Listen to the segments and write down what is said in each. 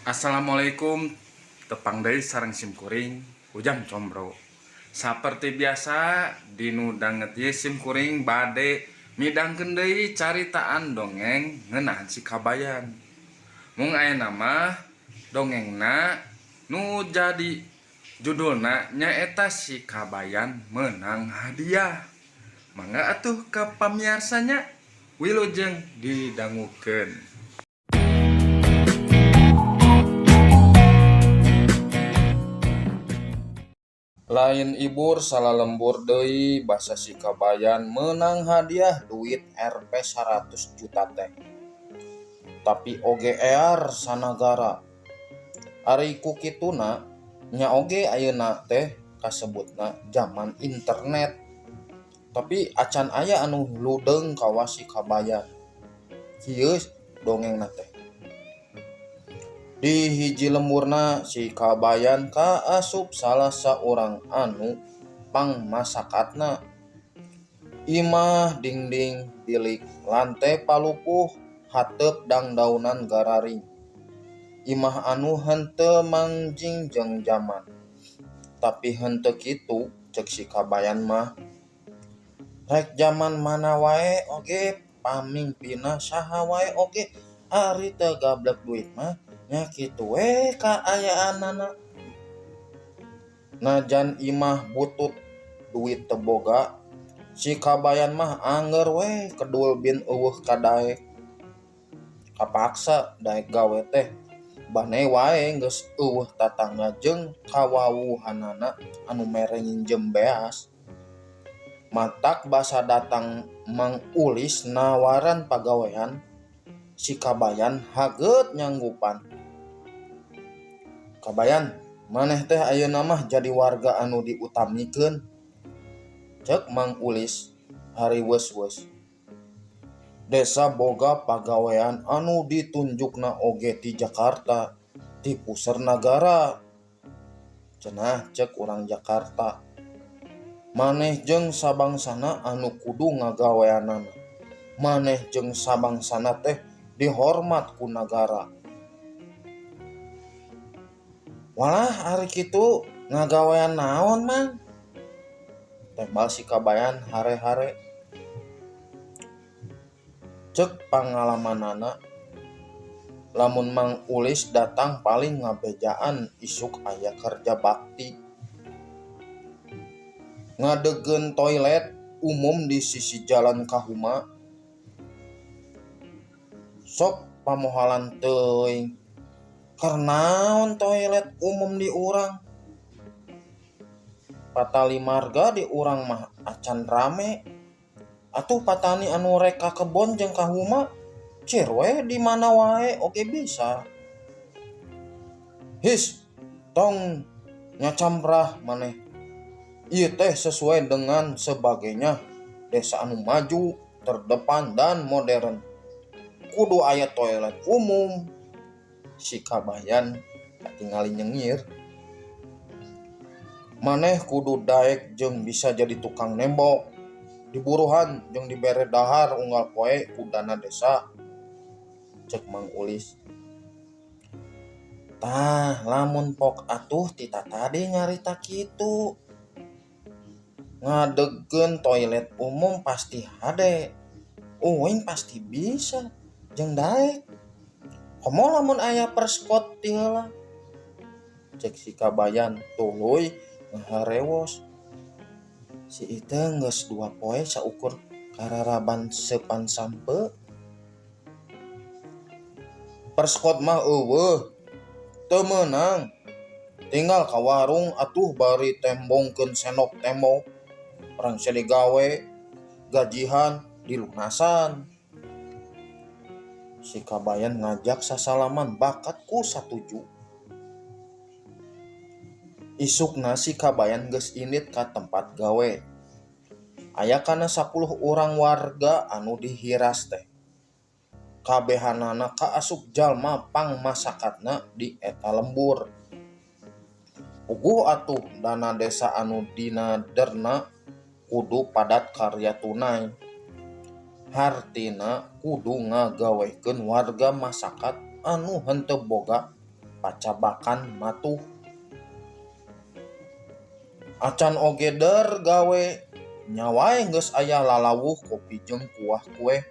Assalamualaikum, tepang deui sareng simkuring Ujang Combro. Saperti biasa dinu danget ieu simkuring bade midangkeun deui caritaan dongeng ngeunaan si Kabayan. Mung ayeuna mah dongengna nu jadi judulna nyaeta si Kabayan menang hadiah. Mangga atuh ka pamiarsa nya, wilujeng didangukeun. Lain ibur salalembur deui basa si Kabayan meunang hadiah duit Rp 100 juta teh. Tapi oge ear sanagara. Ari ku kituna nya oge ayeuna teh kasebutna jaman internet. Tapi acan aya anu ludeung kawas si Kabayan. Kieu dongengna teh. Di hiji lemburna si Kabayan kaasup salah saurang anu pangmasakatna. Imah dingding bilik lante palupuh hateup dangdaunan gararing. Imah anu henteu mangjing jeung jaman. Tapi henteu kitu ceuk si Kabayan mah. Rek jaman mana wae oge pamingpinna saha wae oge ari teu gablek duit mah nya kitu we kaayaanana. Najan imah butut duit teu boga, si Kabayan mah angger we kedul bin eueuh kadaek. Kapaksa daek gawe teh bane wae geus eueuh tatangga jeung kawawuhanana anu mere nginjem beas. Matak basa datang Mang Ulis nawaran pagawean, si Kabayan hageut nyanggupan. Kabayan, maneh teh ayeuna mah jadi warga anu diutamikeun. Ceuk Mang Ulis hariweus-weus. Desa boga pagawean anu ditunjukna oge ti Jakarta, ti puseur nagara. Cenah ceuk urang Jakarta. Maneh jeung sabangsana anu kudu ngagaweanana. Maneh jeung sabangsana teh dihormat ku nagara. Walah ari kitu ngagawean naon Mang? Tembal si Kabayan hare-hare. Ceuk pangalamanana lamun Mang Ulis datang paling ngabejaan isuk aya kerja bakti. Ngadegkeun toilet umum di sisi jalan ka huma. Sok pamohalan teuing. Keur naon toilet umum di urang? Patali marga di urang mah acan rame. Atuh patani anu rek ka kebon jeung ka huma cir we di mana wae oge bisa. His, tong nyacamrah maneh. Ieu teh sesuai dengan sebagainya desa anu maju, terdepan dan modern. Kudu aya toilet umum. Si Kabayan katingali nyengir. Maneh kudu daek jeung bisa jadi tukang nembok. Diburuhan jeung dibere dahar unggal poe ku dana desa. Ceuk Mang Ulis. Tah lamun pok atuh ti tatadi nyarita kitu. Ngadegkeun toilet umum pasti hade. Uing pasti bisa jeung daek. Komo lamun aya perskot ti heula. Ceuk si Kabayan tuluy ngaharewos. Si Iteung geus 2 poe saukur kararaban seupan sampeu. Perskot mah eueuh, teu meunang. Tinggal ka warung atuh bari tembongkeun sendok tembok. Rangse digawe, gajihan, dilunasan. Si Kabayan ngajak sasalaman bakat ku satuju. Isukna si Kabayan geus indit ka tempat gawe. Aya kana 10 urang warga anu dihiras teh. Kabehanana kaasup jalma pangmasakatna di eta lembur. Puguh atuh dana desa anu dinaderna kudu padat karya tunai. Hartina kudu ngagawekeun warga masakat anu henteu boga Pacabakan matuh. Acan oge der gawe nya wae geus aya lalawuh kopi jeung kuah kue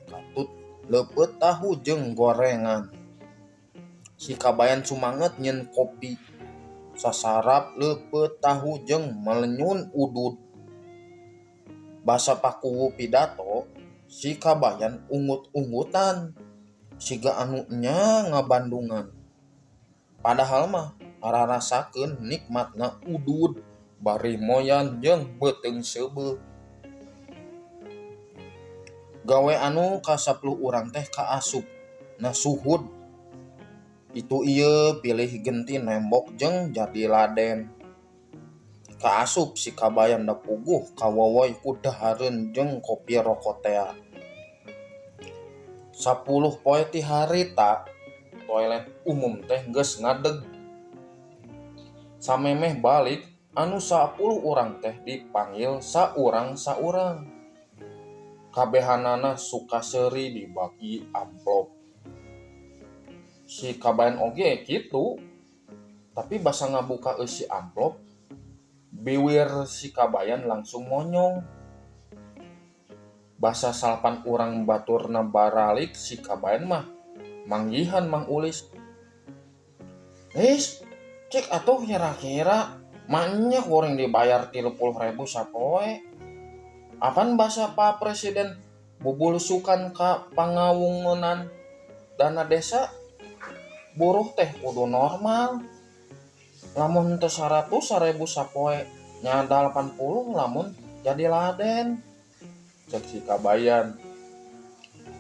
katut leupeut tahu jeung gorengan. Si Kabayan sumanget nyieun kopi sasarap leupeut tahu jeung melenyun udud. Basa pakuwu pidato si Kabayan ungut-ungutan siga anu nya ngabandungan. Padahal mah ararasakeun nikmatna udud bari moyan jeung beuteung seubeuh. Gawe anu ka-10 urang teh kaasup na suhud. Itu ieu pilih genti nembok jeung jadi laden. Kaasup si Kabayan da puguh kawowoy ku dahareun jeung kopi roko tea. 10 poe ti harita toilet umum teh geus ngadeg. Samemeh balik anu 10 urang teh dipanggil saurang-saurang. Kabehanana suka seuri dibagi amplop. Si Kabayan oge kitu. Tapi basa ngabuka eusi amplop, biwir si Kabayan langsung monyong. Basa 9 urang baturna baralik si Kabayan mah manggihan Mang Ulis. "Lis, cek atuh kira-kira maenya kuring dibayar 30.000 sapoe. Apan basa Pak Presiden bubulusukan ka pangawungenan dana desa, buruh teh kudu normal. Lamun teu 100.000 sapoe nya 80 lamun jadi laden," cek si Kabayan.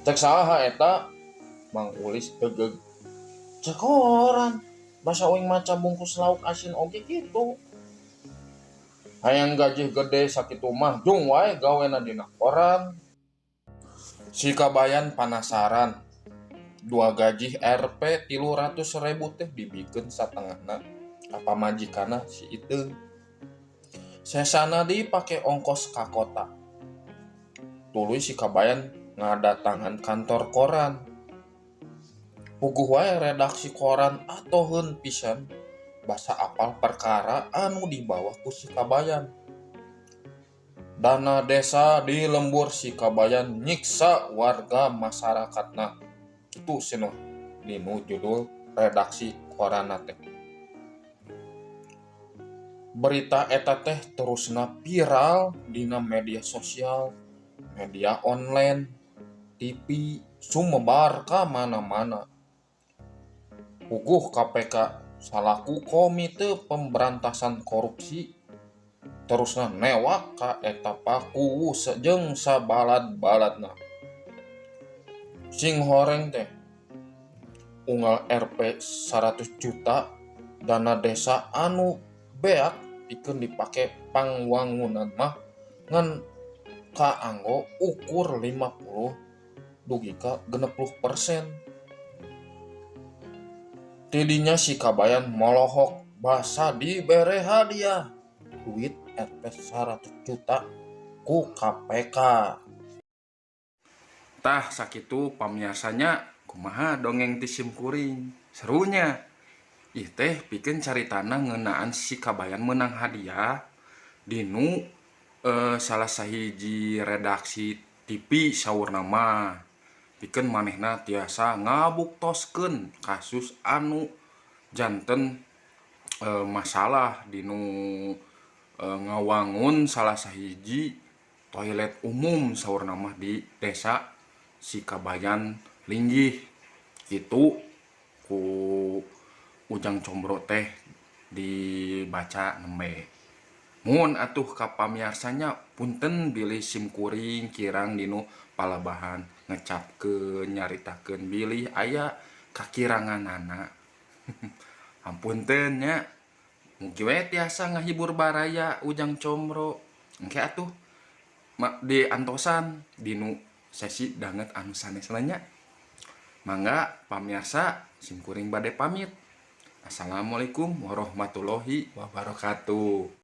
"Cek saha eta?" Mang Ulis degeg. "Cek koran, basa uing maca bungkus lauk asin oge kitu. Hayang gaji gede sakitu mah jung wae gawena dina koran." Si Kabayan panasaran. Dua gaji Rp 300.000 teh dibikeun satengahna ka pamajikanna si Iteung. Sesana dipake ongkos ka kota. Tuluy si Kabayan ngadatangan kantor koran. Puguh wae redaksi koran atoheun pisan basa apal perkara anu dibawa ku si Kabayan. Dana desa di lembur si Kabayan nyiksa warga masyarakatna. Kitu cenah dinu judul redaksi koranna teh. Berita eta teh terusna viral dina media sosial, media online, TV, sumebar ka mana-mana. Puguh KPK salaku Komite Pemberantasan Korupsi terusna newak ka eta pakuwu jeung sabalad-baladna. Sing horeng teh unggal Rp 100 juta dana desa anu beak pikeun dipake pangwangunan mah ngan kaanggo ukur 50 dugi ka 60%. Tidinya si Kabayan molohok basa dibere hadiah duit Rp 100 juta ku KPK. Tah sakitu pamiarsanya, kumaha dongeng ti simkuring, serunya? Ih teh pikeun caritana ngeunaan si Kabayan meunang hadiah dinu salah sahiji redaksi TV saurna mah pikeun manehna tiasa ngabuktoskeun kasus anu janten masalah dinu ngawangun salah sahiji toilet umum saurna mah di desa si Kabayan linggih. Kitu ku Ujang Combro teh dibaca nembe. Muhun atuh ka pamiarsanya, punten bilih simkuring kirang dinu palabahan ngecapkeun nyaritakeun bilih aya kakiranganana. Hapunten nya. Mugi we tiasa ngahibur baraya Ujang Combro. Engke atuh diantosan dinu sesi danget anu sanesna nya. Mangga pamiarsa, simkuring bade pamit. Assalamualaikum warahmatullahi wabarakatuh.